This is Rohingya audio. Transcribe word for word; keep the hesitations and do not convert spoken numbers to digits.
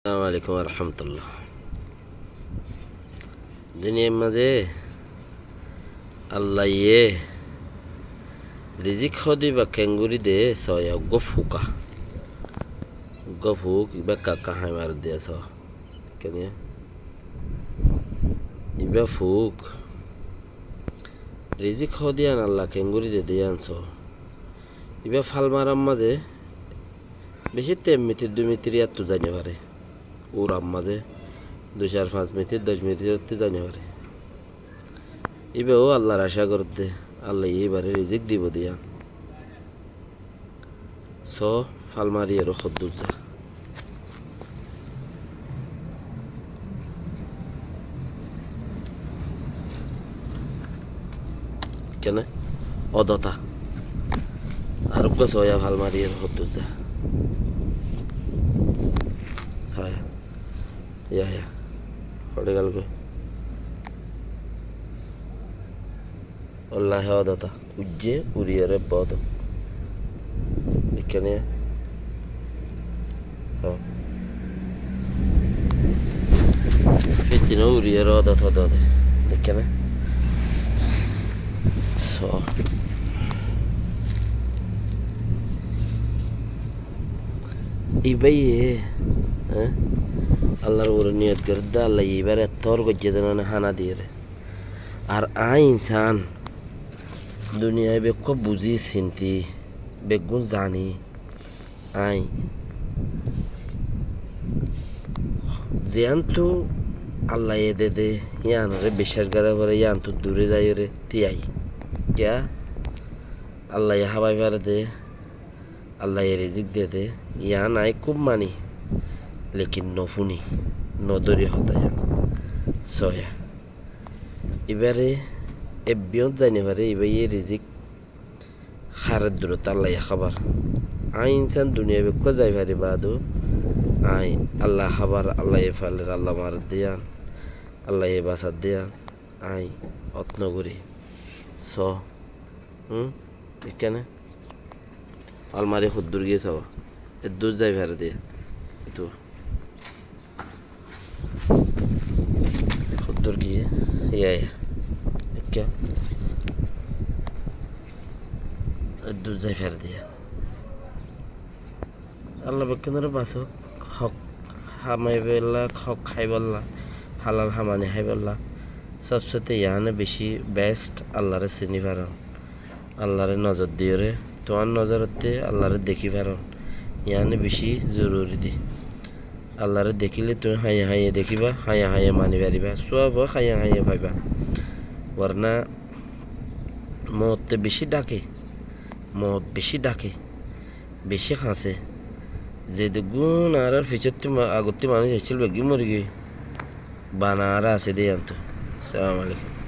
Assalamu alaikum warahmatullah. Duniyair mazé Allaye rizik hódiba kengori de sóya, uggúa fuka. Uggúa fuk, ibá ekka ekka hái marer de só. Kene? Ibá fuk. Rizik hódiyan Allah kengori de de yián só. Ibá fal marar mazé beci te ek mitir, dui mitir yáttu zai no fare. Urar mazé dui, sair, fañs mitir, doc mitir yáttu zai no fare. Ibá ó Allar acá gorer de, Allaye ibáre rizik dibo de yián. Só, fal mari ere hoddúr za. Kene? Odota. Ar uggúa sóya fal mari ere hoddúr za. Há. Ya, ya. Hore gal goi. Wallahi odota. Uijje, uri ere bodok. Dekké né? Hó. Fitino uri ere odota dode. Dekké né? Só. Ibáye, eh, Allar uore niyot gorer de, Allaye ibáre ettór goijjé de none hána diyére. Ar añí insán, duniyai bekkún buzí sinti, beggún zani, añí ziyántu Allaye dede, yíanoré biccác gorá foré, yíantu duré zaiyóre tíai. Kiyá? Allaye hábai fare de, Allaye rizik dede, yián añí kúb mani, lekin nofúni, nodóri hotá yián. Sóya. Ibáre ebbiyót zai no fare, ibáye rizik háre durot Allaye hábar. Añí insán duniyai bekkún zai fari baádo, añí Allaye hábar, Allaye faler, Allaye marer de yián, Allaye basar de yián, añí ót nogorí. Só. Hum? Ekkáne. Almari hoddúr giyé saba. Eddúr zai fare de. Etu. Hoddúr giyé. Iya, iya. Ekká. Eddúr zai fare de. Allah bekkúnoré basók, hók hamaibolla, hók háibolla, halal hamani háibolla. Sobsete yiáne bicí best Allaré siní faron. Allaré nozor diyóre, tuáñr nozorottú Allaré dekí faron. Yiáne bicí zoruri de. Allaré dekíle tuñí háiye háiye dekíba, háiye háiye mani faribá, suwab ó háiye háiye faiba. Warna mootte bicí dháke, moot bicí dháke. Bicí hañsé. Zedeggún añárar fisóttu ma-, agottú manúic aiccíl, beggín morigiyói. Bana añára asé dé yiántu. Assalamu alaikum.